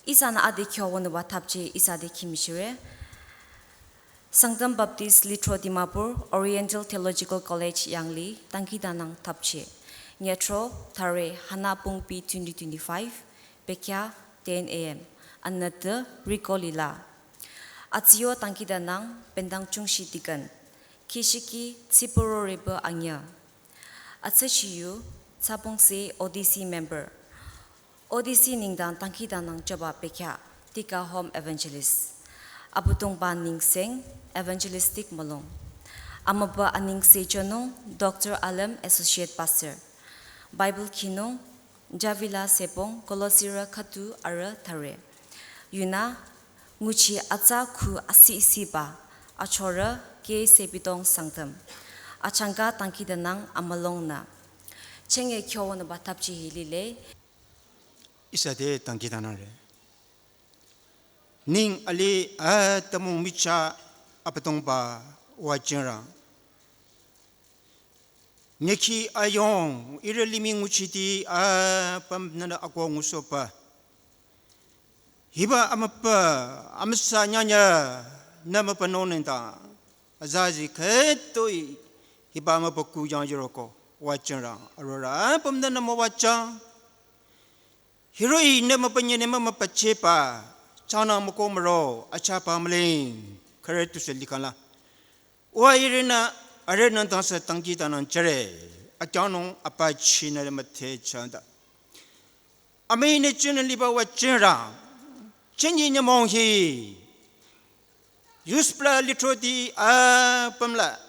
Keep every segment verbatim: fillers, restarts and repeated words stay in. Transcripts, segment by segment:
Ihsanü ade kyo wünüba thapche ihsa de khimishire. Sangtam Baptist Lithro Dimapur Oriental Theological College yangli dangkhidangnang thapche. Nyetro thare hana pungpi twenty twenty-five, bekya ten a m. Anütü riko lila. Atsiyo dangkhidangnang bendang chungshi deacon. Kishiki tsipuro rebe anya. Atsachiyu tsapungse O D C member. O D C nengdang dangkhidangnang jüba bekya, Tika Home Evangelist. Abüdongba Ningseng, Evangelistic mülung. Amüba Aningse Chonung, Doctor Alem, Associate Pastor. Bible khinung, Javila Sepong, Kolosirü khüdu arü thare. Yunü, nguchi atsa khu asi isiba, achorü, ke sepitong Sangtam. Achangka dangkhidangnang amülungnü. Chenge kyo wünüba thapche hi lile. Ihsa de dangkhidangnangre. Ning ali atümung michah Abüdongba Uwa Tsingrang. Nyekhi ayong ihrü limih nguchiti apüm nünü akoh ngusohpü. Hiba amübü, amüsa nyanya, nü mübünung nengdang. Azazi khütoi, hiba amübü kuyang yuroko, Uwa Tsingrang, arorü, apüm nünü müwajang. Hiroh-i nü mübünye nü mümübüchehba, changnang mükoh müro, achaba müling, khürü tusü likhala. Uwa ihrünü, arühnü dangsü dangkhidangnang jüre, akyangnung apachinü müdhe chanda. Amüinü chinü liba Uwa Tsingrang, chinyi nyümong hi. Yuspla lithroti apümla.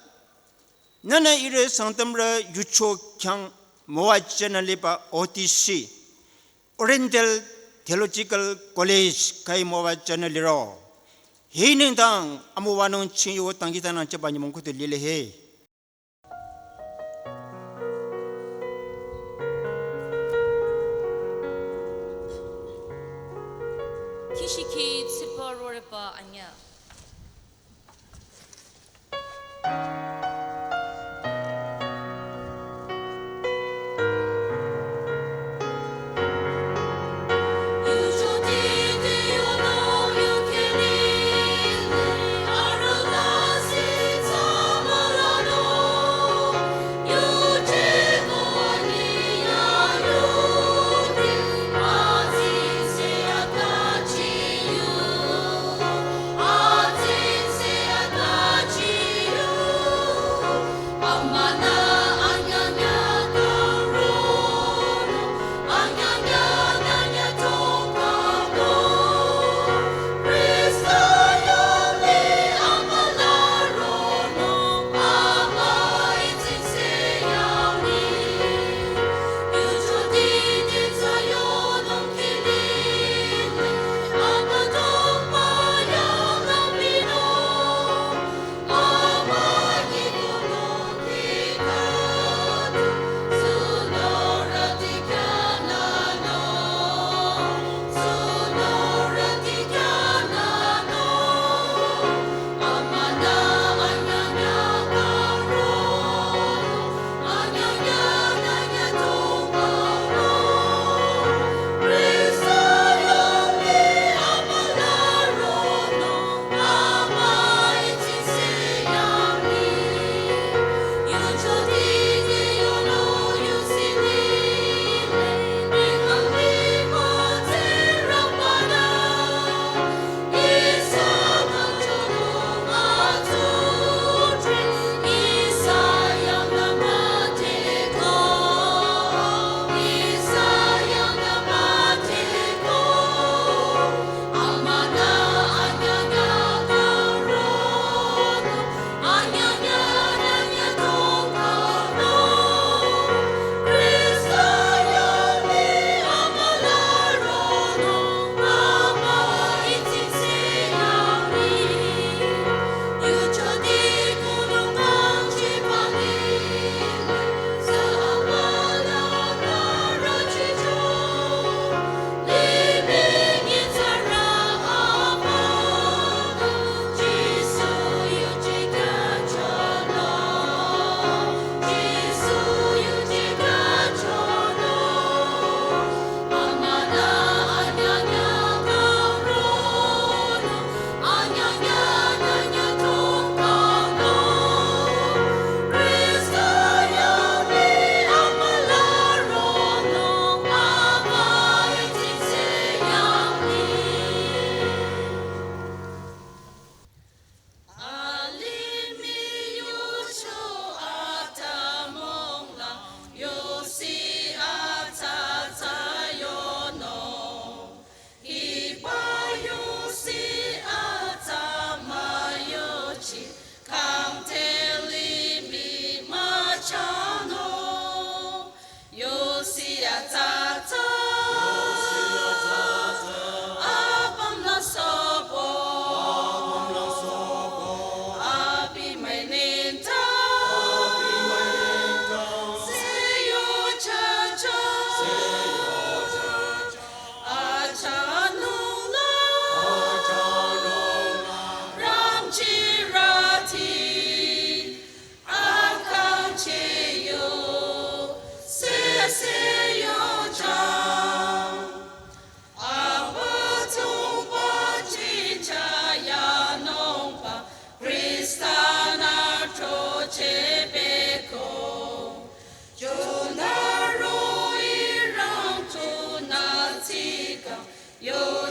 Nünü ihrü Sangtamrü yucho khyang müwajünü liba O T C. Oriental Theological College kai müwajünü liro. Hi nengdang amüwanung chingyo dangkhidangnang jüba nyümong khüdu lile he. Kishiki tsipuro rebe anya.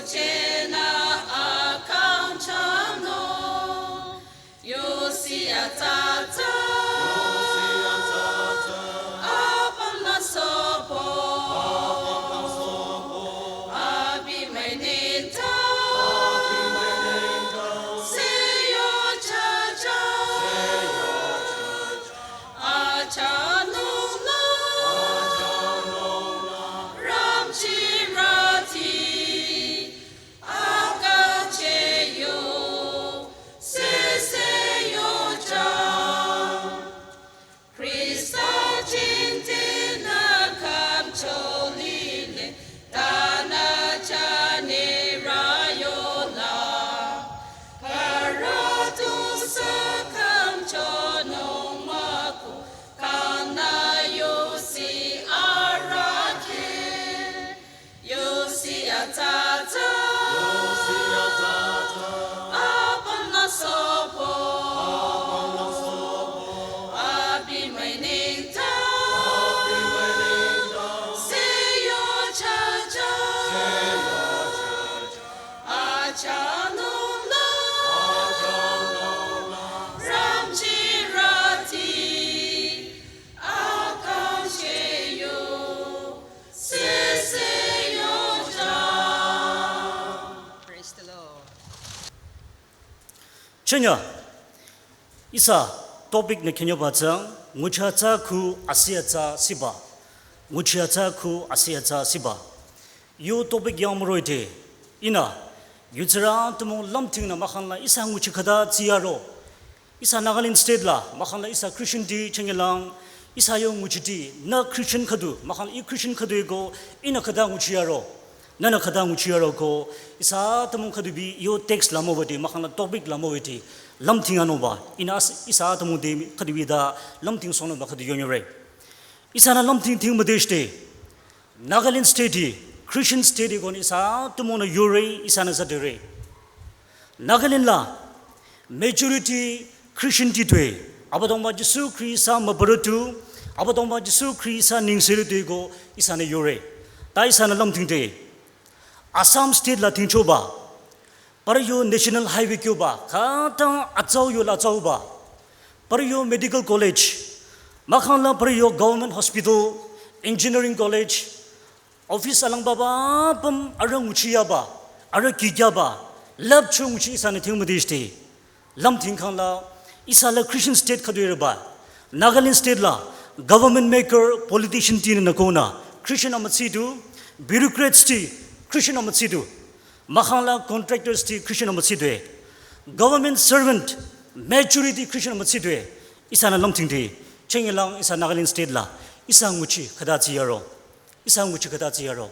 Chena akang chano, yusi atata, apana sopo, abi mainita, seyo chacha, achanona, ramchirati, akacheyo, seseyo cha. Krista jinte na kamcho lile, tana chane rayola. Karatu sa kamcho no maku, kana yusi arake. Yusi atata, apana sopo, abi mainita, seyo chacha, achanona, ramchirati, akacheyo, seseyo cha. Praise the Lord. Chenya, ihsa topic nü khenyoba tsang, nguchi atsa khu asi atsa siba. Nguchi atsa khu asi atsa siba. Yo topic yang müroh-i te, ihnü, yutsirü atümung lümtingnü mahkhang la ihsa nguchi khüta tsiyaro. Ihsa Nagaland State la, mahkhang la ihsa Christian ti chengelang, ihsa yo nguchiti, nü Christian khüdu, mahkhang la ih Christian khüdu-e ko, ihnü khüta nguchiyaro, nünü khüta nguchiyaro ko, ihsa atümung khüdu bi yo text la müwüti, mahkhang la topic la müwüti, lümting anoba, ihnü as-, ihsa atümung te khüdu bi ta, lümting sonoba khüdu yonyore. Ihsanü lümting ting müdeshte, Nagaland State hi, Christian State hi koni ihsa atümungnü yore, ihsanü zadere. Nagaland la, majority Christian ti tue, Abüdongba Jisu Khrista mübürütu, Abüdongba Jisu Khrista nengserütu ko, ihsanü yore. Ta ihsanü lümtingte. Assam State la tingchoba. Parü yo National Highway kyoba, khütang atsau yo la atsauba. Parü yo Medical College, mahkhang la parü yo Government Hospital, Engineering College, office alang baba püm arüh nguchiyaba, arüh kikyaba, lüpcho nguchi ihsanü ting müdeshte. Lümting khang la, ihsa la Christian State khüdu-e reba. Nagaland State la, government maker, politician tinü nü konü, Christian amütsi du, bureaucrats ti, Christian amütsi du. Mahkhang la contractors ti Christian amütsi due. Government servant majority Christian amütsi due. Ihsanü lümtingte. Chengelang ihsa Nagaland State la. Ihsa nguchi khüta tsiyaro. Ihsa nguchi khüta tsiyaro.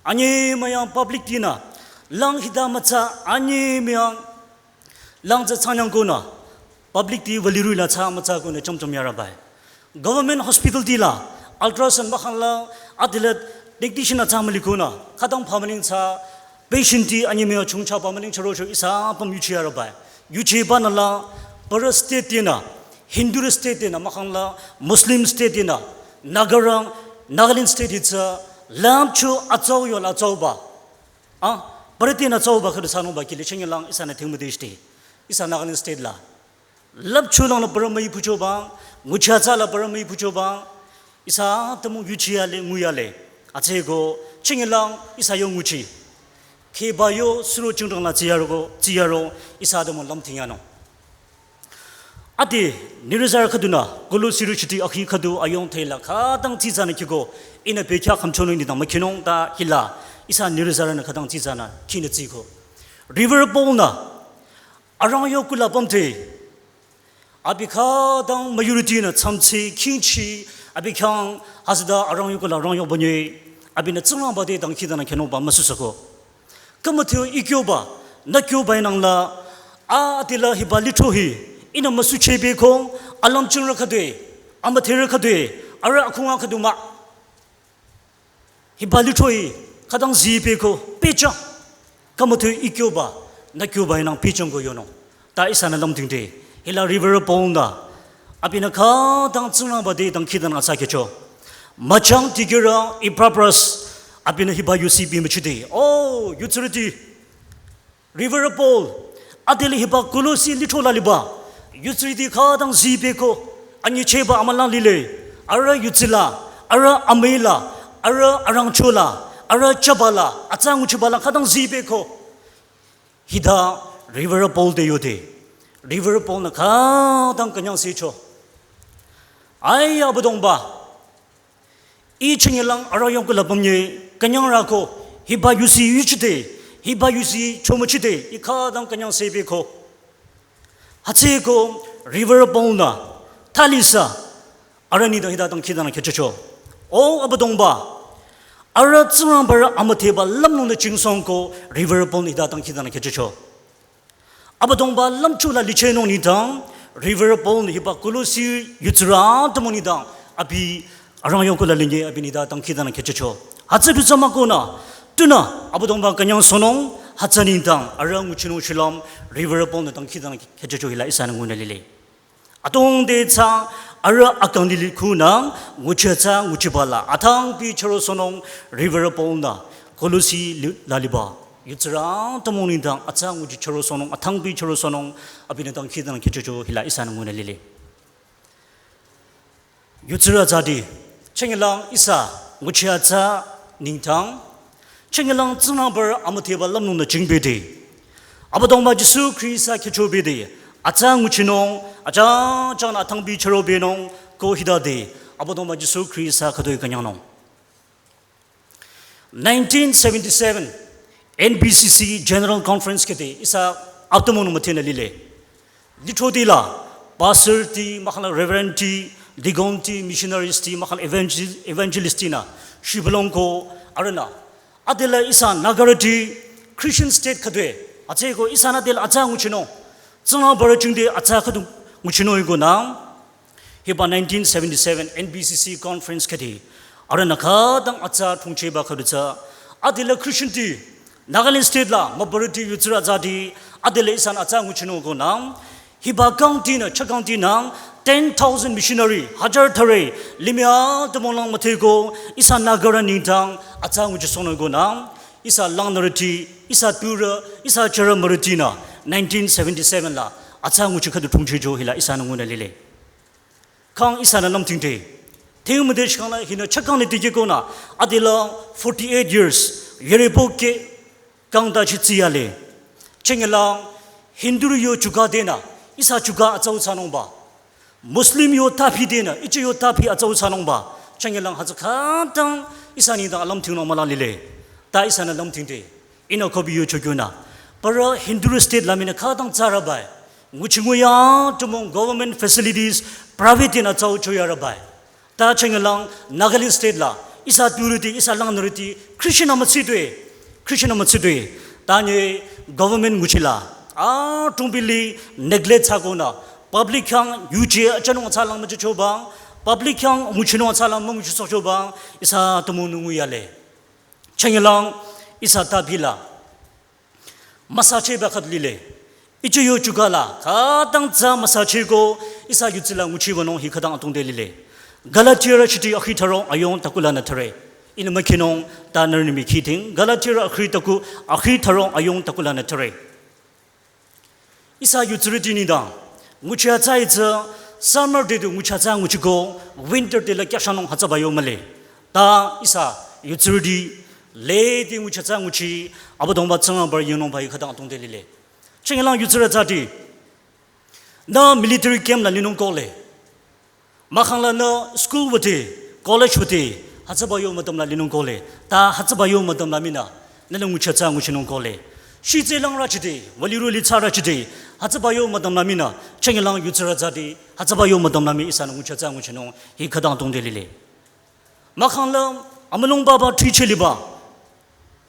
Anyemüyang public tinü. Lang hita mütsa anyemüyang. Lang tsü tsanyang konü, public ti wülirü la tsü mütsa konü chomchom yarabai. Government hospital ti la, ultrasound mahkhang la, adila technician atsa müli konü, khütang phamüling tsü, patient ti anyemüyang chungcha phamüling chürocho ihsa püm yuchi yarabai. Yuchibanü la, parü state tinü, Hindu state tinü, mahkhang la, Muslim state tinü, Nagarang, Nagaland State hi tsü, lümcho atsau yo la atsauba. Ah, parü tinü atsauba khüdu thsanungba kile chengelang ihsanü ting müdeshte. Ihsa Nagaland State la. Lüpcho lang la parü müi phuchoba, nguchi atsa la parü müi phuchoba. Ihsa atümung yuchiyale, nguyale. Atsü ko, chengelang ihsa yo nguchi. Kheba yo suro chingdang la tsiyaro ko, tsiyaro, ihsa atümung lümting yanung. Ade, nirizar khüdunü, Kolosirü chiti akhi khüdu ayong thela khütang tsitsanü khiko, ihnü bekhyah khümchonung nengdang mükinung ta hila, ihsa nirizarünü khütang tsitsanü khinü tsiko. River Paul nü, arang yo kula pümte, abi khütang majority nü tsamtsi, khingchi, abi khyang hazda arang yo kula arang yo bünye, abinü Tsingrangba te dangkhidangnang khenungba müsüsüko. Kümüthü ikyoba, nü kyoba inangla, a atila hiba lithro hi, ihnü müsucheh beko, alümchingrü khüdue, amütherü khüdue, arüh akhunga khüdu mah. Hiba lithro hi, khütang zi beko, pehchang. Kümüthü ikyoba, nü kyoba inang pehchang ko yonung. Ta ihsanü lümtingte, hila River Paul nü, abinü khütang Tsingrangba te dangkhidangnang thsa kehcho. Müchang dikehrü Epapras, Abinü hiba yusi bimüchide. Oh, yutsürüti. Reverend Paul, adele hiba Kolosi lithro la liba yutsürüti khütang zibeko, anyicheba amülang lile, arüh yutsila, arüh amüila, arüh arangchola, arüh chabala, atsa nguchibala khütang zibeko. Hita Reverend Paul te yode. Reverend Paul nü khütang künyang secho. Ai Abüdongba. Ih chingilang arüh yongkula pümnye künyang rako, hiba yusi yuchide, hiba yusi chomuchide, ih khütang künyang sebeko. Hütsüko Reverend Paul nü, thalisa, arüh nengdang hita dangkhidangnang khyüchocho. O Abüdongba, arüh Tsingrangbarü amüdheba lümnung nü jingsongko Reverend Paul nü hita dangkhidangnang khyüchocho. Abüdongba lümchula lichehnung nengdang, Reverend Paul nü hiba Kolosi yutsürü atümung nengdang, abi arüh yongkula linye abi nengdang dangkhidangnang khyüchocho. Hütsü du tsü mükonü, tunü Abüdongba künyang sohnung, hütsü nengdang, arüh nguchinung shulüm, Reverend Paul nü dangkhidangnang khyüchocho hila ihsanü ngunü lile. Adongde tsü arüh akang lili khunang nguchi atsa nguchibala athangpi chüro sohnung Reverend Paul nü Kolosi li-, la liba yutsürü atümung nengdang atsa nguchi chüro sohnung athangpi chüro sohnung abinü dangkhidangnang khyüchocho hila ihsanü ngunü lile. Yutsürü atsati, chingilang ihsa nguchi atsa nengdang, chingilang Tsingrangbarü amüdheba lümnung nü jingbede. Abüdongba Jisu Khrista khyüchobede, atsa nguchinung, acha chang athangpi chüro benung, ko hitade, Abüdongba Jisu Khrista khütoi künyangnung. Nineteen seventy-seven N B C C General Conference khüde ihsa atümung nü müdhenü lile. Lithro tila, pastor ti, mahkhang la reverend ti, deacon ti, missionaries ti, mahkhang la evangel-, evangelist tinü, shibülung ko, arühnü. Adela ihsa Nagarüti, Christian state khüdue, hütsüko ihsanü adela atsa nguchinung. Tsingrangbarü jingte atsa khüdu nguchinung iko nang. Hiba nineteen seventy-seven N B C C conference khüde, arühnü khütang atsa thungcheba khüdu tsü, adela Christian ti, Nagaland state la, mübürüti yutsürü atsati, adela ihsanü atsa nguchinung ko nang, hiba kangtinü, chakangtinü, ten thousand missionary, hajar thüre, limih atümung lang müdheko, ihsa Nagarü nengdang, atsa nguchisohnung ko nang, ihsa langnürüti, ihsa tpurü, ihsa chürü mürütinü, nineteen seventy-seven la, atsa nguchi khüdu thungchecho hila ihsanü ngunü lile. Kang ihsanü lümtingde. Thing müde shikang la hinü chakang le dikekonü, adela forty-eight years, yeripo ke kangta chi tsiyale. Chingilang Hindu yo chuka denü, ihsa chuka atsau thsanungba. Muslim yo tapi denü, ichi yo tapi atsau thsanungba. Chingilang hütsü khütang ihsa nengdang alümtingnung müla lile. Ta ihsanü lümtingde. Ihnü kobi yucho kyonü. Parü Hindu state la minü khütang tsarabai. Nguchi nguya atümung government facilities private tinü atsau choyarabai. Ta chingilang Nagaland state la, ihsa tpurüti, ihsa langnürüti, Christian amütsitue, Christian amütsitue. Ta nye government nguchila, atümbili neglect thsakonü, public khyang yuje achanung atsalang müchichobang, public khyang nguchinung atsalang münguchisohchobang, ihsa atümung nü nguyale. Chingilang ihsa tapila. Müsacheba khüdu lile. Ichi yo chuka la, khütang tsü müsacheko, ihsa yutsila nguchibanung hi khütang atungde lile. Galatia rü shiti akhi thürong ayung takulanü thüre. Ihnü mükhinung ta nührünü mükhiting. Galatia rü akhi taku, akhi thürong ayung takulanü thüre. Ihsa yutsürüti nengdang, nguchi atsa itsü, summer te du nguchi atsa nguchiko, winter te la kyashanung hütsüba yo mühle. Ta ihsa yutsürüti, lede nguchi atsa nguchi, Abüdongba Tsingrangbarü yingnungba hi khütang atungde lile. Chingilang yutsürü atsati, nü military camp la linung kohle. Mahkhang la nü school wüde, college wüde, hütsüba yo müdüm la linung kohle. Ta hütsüba yo müdüm la minü, nünü nguchi atsa nguchinung kohle. Shitse lang rachide, wali ruli tsa rachide, hütsüba yo müdüm la minü, chingilang yutsürü atsati, hütsüba yo müdüm la mi ihsanü nguchi atsa nguchinung, hi khütang atungde lile. Mahkhang la, amülung baba thiche liba.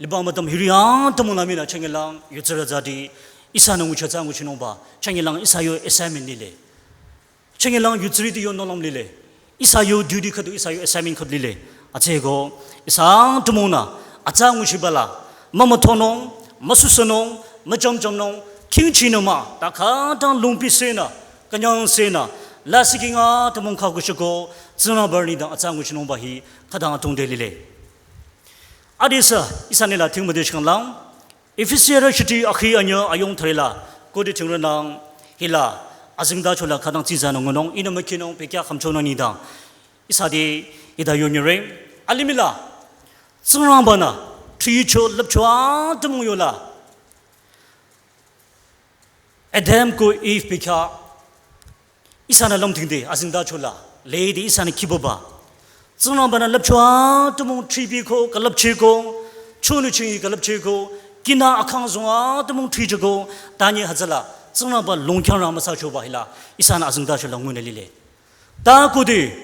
Liba müdüm hiri atümung la minü chingilang yutsürü atsati, ihsanü nguchi atsa nguchinungba, chingilang ihsa yo assignment lile. Chingilang yutsürüti yo nohlüm lile. Ihsa yo duty khüdu, ihsa yo assignment khüdu lile. Hütsüeko, ihsa atümungnü, atsa nguchibala, mümüthonung, müsusanung, müchamchamnung, khingchinü mah, ta khütang lungpi senü, künyang senü, lasih king atümung khakushiko, Tsingrangbarü nengdang atsa nguchinungba hi, khütang atungde lile. Adesü ihsa nila thing müde shikanglang. Efesiarü shiti akhi anyü ayong tharila. Kode thingrünang hila. Azingda chola khadang tsizanü ngunung. Inü mükinung pekya khamchonü nidang. Ihsa de ida yonyere. Alimila. Tsingrangbanü. Tricho lüpcho atümung yola. Adam ko Eve pekya ihsanü lümthingde azingda chola lede ihsanü kiboba. Tsingrangbanü lüpcho atümung tribiko, külüpcheko, chonu chingi külüpcheko, kina akhang zong atümung tricheko, tanye hütsüla, Tsingrangba longkyang rang müsa choba hila, ihsanü azingda chola ngunü lile. Ta kode,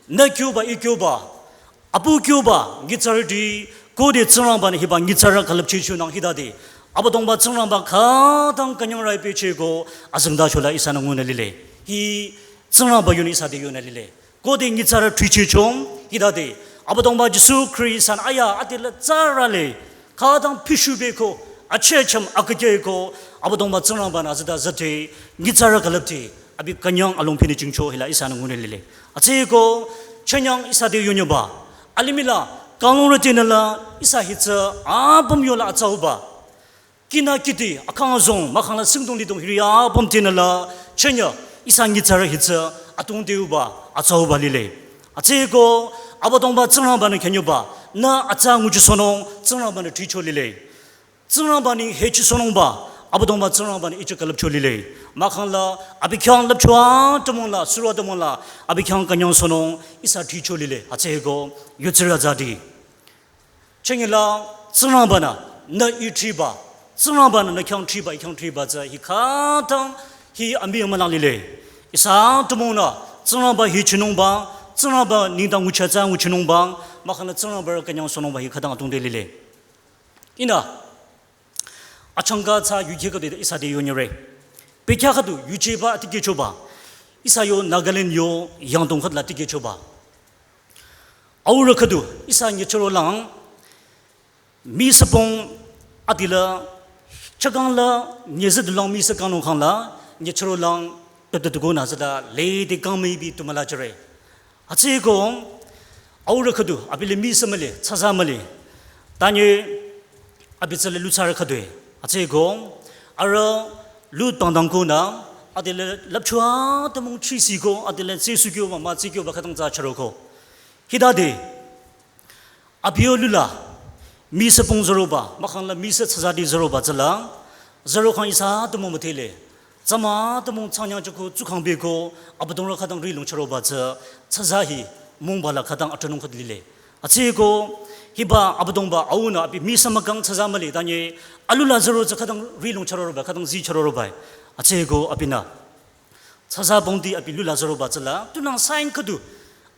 nü kyoba, i kyoba, apu kyoba, nyitsarüti, kode Tsingrangbanü hiba nyitsarü külüpcheh chonang hitade. Abüdongba Tsingrangba khadang künyang rai pehcheko, azingda chola ihsanü ngunü lile. Hi Tsingrangba yunü ihsa de yunü lile. Kode nyitsarü tricheh chong, hitade. Abüdongba Jisu Khristanü aya atila tsarale. Khadang pishubeko, achecham akükyeko, Abüdongba Tsingrangbanü azida zate, nyitsarü külüpti, abi künyang alongpini jingcho hila ihsanü ngunü lile. Atsüko, chenyang ihsa de yonyoba. Alimila, kanglong rütinüla, ihsa hitsü, apüm yola atsauba. Kina kiti, akhang zong, makhangla singdong lidong hiri apüm tinüla, chenya, ihsa nyitsarü hitsü, atong deuba, atsauba lile. Atsüko, Abüdongba Tsingrangbanü khenyoba, nü atsa nguchi sonung, Tsingrangbanü tricho lile. Tsingrangbanü hechi sonungba, Abüdongba Tsingrangbanü ichi külüpcho lile. Makhangla, abi khyang lüpcho atümungla, suro atümungla, abi khyang künyang sonung, ihsa tricho lile. Atsüko, yutsirü zadi. Chengila, Tsingrangbanü, nü i triba, Tsingrangbanü nü khyang triba, i khyang triba tsü, hi khadang, hi ambi amalang lile. Ihsa atümungnü, Tsingrangba hi chinungba, Tsingrangba nengdang nguchi tsü nguchinungba, makhangla Tsingrangba künyang sonungba hi khadang atong de lile. Inü, achangka tsü yukhe khüdu ihsa de yonyere. Pekya khüdu yujeba tikehchoba. Ihsa yo Nagaland yo yangdong khüdula tikehchoba. Aurü khüdu ihsa nyechoro lang, misüpong adila, chakangla, nyezüdu lang misü kangnung khangla, nyechoro lang, tütütüko nü zada, lede kangmüibi tumüla jüre. Atsüko, aurü khüdu, abile misü mühle, tsüza mühle. Tanye, abi tsüle lutsarü khüdue. Atsüko, arüh lu tangdangko nü, adile lüpcho atümung chisiko, adile tsisukyo ba, mütsikyo ba khütang tsü chüroko. Hitade, abi yo lula, misüpong züroba, makhangla misü tsüzadi züroba tsüla, zürokhang ihsa atümung müdhele. Tsama atümung tsangnyang jüko, tsukhang beko, Abüdongrü khütang rihlong chüroba tsü, tsüza hi, mungba la khütang atünung khüdu lile. Atsüko, hiba Abüdongba aunü abi misü mükang tsüza mühle, tanye, alula züro tsü khütang rihlong chüroroba, khütang zi chüroroba. Atsüko, abinü. Tsüza pongdi abi lula züroba tsüla, tunang sign khüdu,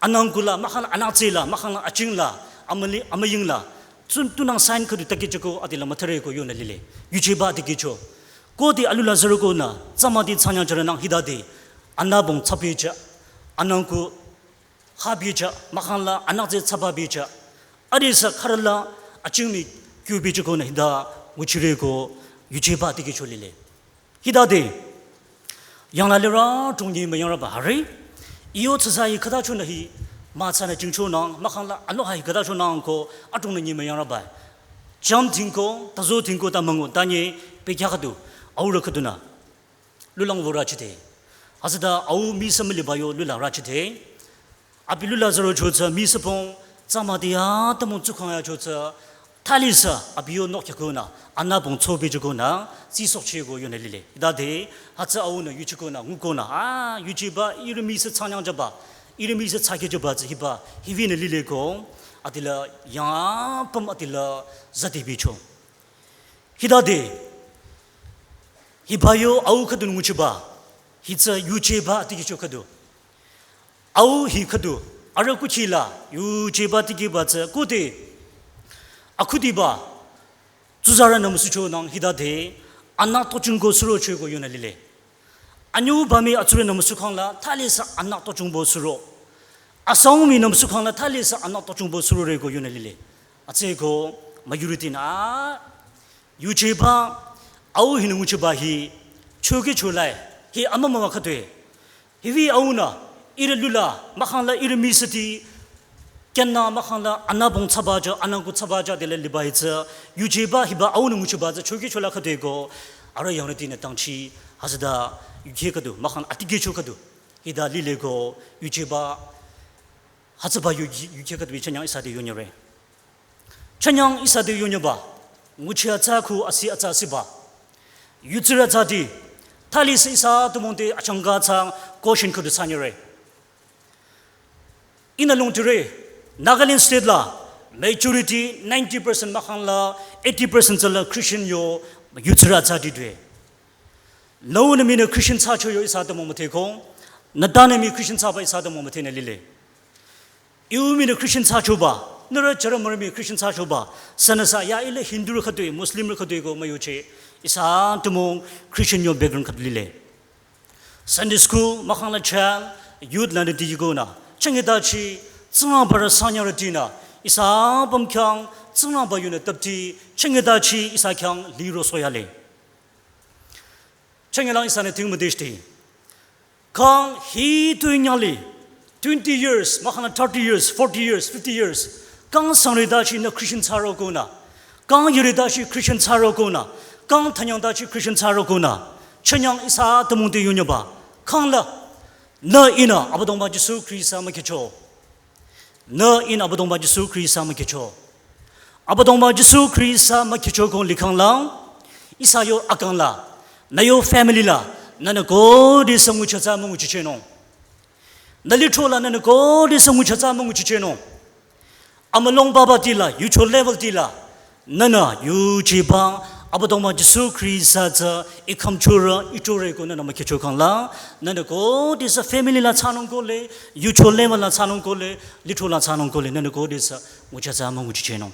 anangkula, makhangla anaktsela, makhangla achingla, amüli, amüyingla, tsun tunang sign khüdu takehchoko adila müthareko yonü lile, yujeba tikehcho. Kode alula zürokonü, tsamadi tsangnyang jüronang hitade, anapong tsapehcha, anangku khabehcha, makhangla anaktseh tsapabehcha, adesü khürüla achingmi kyubehchoko nü hita nguchireko, yujeba tikehcho lile. Hitade, yangla lirü tongni müyangrüba hari, iyo tsüza hi khüta chonü hi, mütsanü jingchonang, makhangla ano hi khüta chonang ko, atongnü ni müyangrüba. Jam tingko, tazo tingko ta müngu, tanye, pekya khüdu, aurü khüdunü. Lulang wurü chide. Azada au misü mühleba yo lula rü chide. Abi lula zürocho tsü misüpong, tsamadi atümung tsukhang yacho tsü, thalisa, abi yo nokyakonü, anapong tsobehchokonü, tsisokcheko yonü lile. Hitade, hütsü aunü, yuchikonü, ngukonü, a, yuchiba, ihrü misü tsangnyang jüba, ihrü misü tsakeh jüba, tsü hiba, hiwinü lileko, adila, yangpüm adila, zadebehcho. Hitade, hiba yo au khüdu nguchiba, hitsü yujeba tikehcho khüdu. Au hi khüdu, arüh kuchila, yujeba tikehba tsü kode, akhudiba, tsuzarünü müsuchonang hitade, anak tochungko surocheko yonü lile. Anyübami atsurünü müsukhangla, thalisa anak tochungbo suro. Asaominü müsukhangla, thalisa anak tochungbo suroreko yonü lile. Atsüko, majority nü, yujeba, au hinü nguchiba hi, chokehcholai, hi amümüwa khüdue. Hiwi aunü, ihrü lula, makhangla ihrü misüti, Kyanna mahkhang la anabong tsaba ja, anangku tsaba ja dele liba hi tsü, yujeba hiba aunü nguchiba tsü, choki chola khütoi ko, arüh yangrütinü tangchi, hütsüta, yuje khüdu, mahkhang atikehcho khüdu, hita lile ko, yujeba, hütsüba yu, yuje khüdu bi chanyang ihsa te yonyüre. Chanyang ihsa te yonyüba, nguchi atsa khu asi atsa siba. Yutsirü tsati, thali se ihsa atümung te achangka tsang, caution khüdu sanyüre. Ihnü longtire, Nagaland state la, majority ninety percent mahkhang la, eighty percent tsü la Christian yo, yutsirü tsati due. Nüunü minü Christian thsacho yo ihsa atümung müdheko, nü tanü mi Christian thsaba ihsa atümung müdhenü lile. Iu minü Christian thsachoba, nührü chürü mürü mi Christian thsachoba, sünüsa ya ile Hindu rü khütoi, Muslim rü khütoi ko müyuche, ihsa atümung Christian yo background khüdu lile. Sunday school, mahkhang la chal, youth la nü diji ko nü. Chenge tachi, tsingrangba rü sanyarütinü. Ihsa apüm khyang, tsingrangba yunü tapti, chenge tachi, ihsa khyang liro soyale. Chenge lang ihsanü ting müdeshti. Kang hi tu nyali, twenty years, mahkhang thirty years, forty years, fifty years. Kang sangre tachi nü Christian thsaro ko nü. Kang yere tachi Christian thsaro ko nü. Kang thanyang tachi Christian thsaro ko nü. Chanyang ihsa atümung te yonyüba. Kang la, nü ihnü, Abüdongba Jisu Khrista mükehcho. Nü ihnü Abüdongba Jisu Khrista mükehcho. Abüdongba Jisu Khrista mükehcho ko likhang lang, ihsa yo akang la, nü yo family la, nünü kode sü nguchi atsa münguchichenung. Nü litro la nünü kode sü nguchi atsa münguchichenung. Amülung baba tila, yucho level tila, nünü yujeba, Abüdongba Jisu Khrista tsü, ikham churü, ichore ko nünü mükehcho khang la, nünü kode sü family la thsanung ko le, yucho level la thsanung ko le, litro la thsanung ko le, nünü kode sü, nguchi atsa münguchichenung.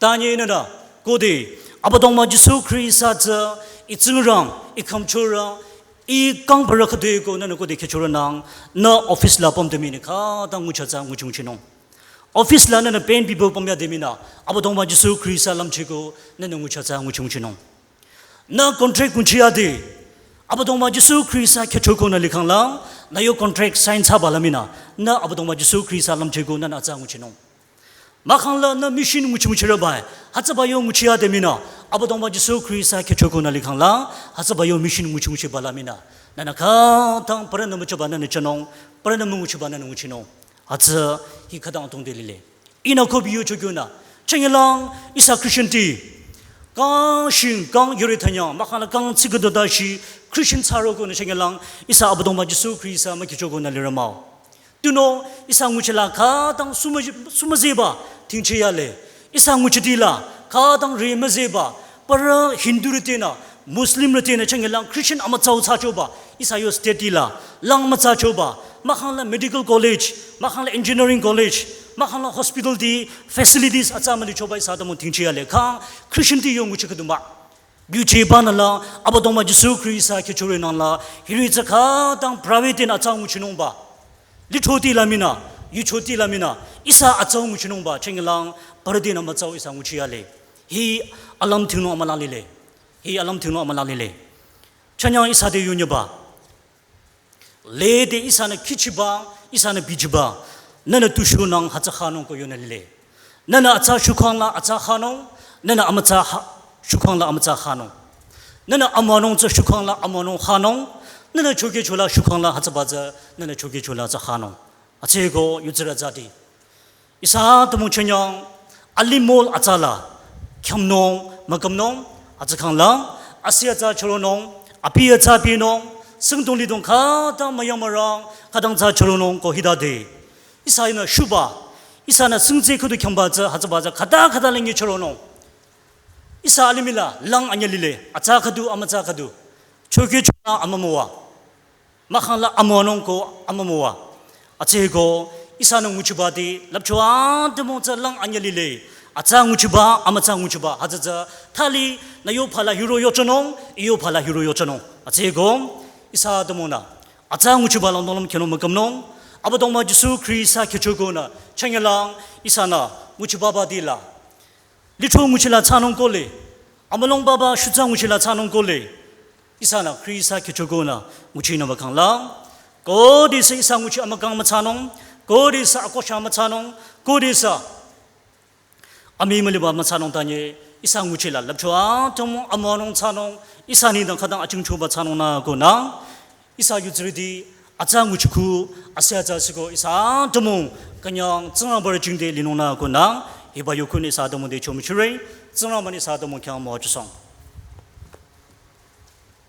Tanye nünü, kode, Abüdongba Jisu Khrista tsü, itsingrang, ikham churü, ikang parü khütoi ko nünü kode kehchorü nang, nü office la püm te minü khüta nguchi atsa nguchi nguchinung. Office la nünü pen bibo pümya de minü, Abüdongba Jisu Khrista lümcheh ko, nünü nguchi atsa nguchi nguchinung. Nü contract nguchi ade, Abüdongba Jisu Khrista kehcho ko nü likhang lang, nü yo contract sign thsaba la minü, nü Abüdongba Jisu Khrista lümcheh ko nünü atsa nguchinung. Mahkhang la nü mission nguchi nguchirü bai, hütsüba yo nguchi ade minü, Abüdongba Jisu Khrista kehcho ko nü likhang lang, hütsüba yo mission nguchi nguchiba la minü, nünü khütang parünü müchaba nünü chanung, parünü münguchiba nünü nguchinung. Hütsü hi khütang atong te lile. Ihnü kobi yucho kyo nü. Chenge lang ihsa Christian ti. Kang shing, kang yore thanyang, mahkhang la kang tsikado tashi, Christian thsaro ko nü chenge lang, ihsa Abüdongba Jisu Khrista mükehcho ko nü lirü mah-o. Tunüo, ihsa nguchi la khütang sumü, sumüzeba, tingcheyale. Ihsa nguchi tila, khütang rimüzeba, parü Hindu rütinü, Muslim rütinü chenge lang Christian amütsau thsachoba, ihsa yo state tila, lang müthsachoba, mahkhang la medical college, mahkhang la engineering college, mahkhang la hospital ti facilities atsa mülichoba ihsa atümung tingcheyale. Kang Christian ti yo nguchi khüdu mah. Yujeba nü la, Abüdongba Jisu Khrista kehchore nang la, hiri tsü khütang private tinü atsa nguchinungba. Litro tila minü, yucho tila minü, ihsa atsa nguchinungba, chenge lang, parütinü amütsau ihsa nguchiyale. Hi alüm thingnung amüla lile. Hi alüm thingnung amüla lile. Chanyang ihsa te yonyüba. Lede ihsanü khichiba, ihsanü bichiba. Nünü tu shunang hütsü khanung ko yonü lile. Nünü atsa shukhang la atsa khanung, nünü amütsa ha, shukhang la amütsa khanung. Nünü amünung tsü shukhang la amünung khanung, nünü chokehcho la shukhang la hütsüba tsü, nünü chokehcho la tsü khanung. Atsüko yutsirü tsati. Ihsa atümung chanyang, alimih atsa la, khyamnung, mükümnung, atsa khang la, asi atsa choronung, abi atsa binung, singdong lidong khütang müyang mürang, khütang atsa choronung ko hitade. Ihsa ihnü shuba, ihsanü singtse khüdu khyamba tsü, hütsüba tsü, khüta khüta lengi choronung. Ihsa alimih la, lang anyü lile, atsa khüdu, amütsa khüdu. Chokehcho la amümüwa. Mahkhang la amünung ko amümüwa. Atsüko, ihsanü nguchibati, lüpcho atümung tsü lang anyü lile. Atsa nguchiba, amütsa nguchiba, hütsü tsü, thali, nü yo phala hiro yochonung, iyo phala hiro yochonung. Atsüko, ihsa atümungnü. Atsa nguchiba lang dong lüm khyünung mükümnung. Abüdongba Jisu Khrista kehcho ko nü, chenge lang, ihsanü, nguchibaba tila. Litro nguchila thsanung ko le, amülung baba shutsa nguchila thsanung ko le, ihsanü Khrista kehcho ko nü nguchinungba khang la, kode sü ihsa nguchi amükang müthsanung, Khodesü akosha müthsanung, khodesü amii müliba müthsanung tanyi, ihsa nguchila lüpcho atümung amüwanung thsanung, ihsa nengdang khütang achingchoba thsanung nü konü, ihsa yudsirüti atsa nguchiku, asü atsa siko ihsa atümung künyang Tsingrangba jingte linung nü konü, hiba yu khun ihsa atümung te chomuchire, Tsingrangba-nü ihsa atümung khyang müwajüsong.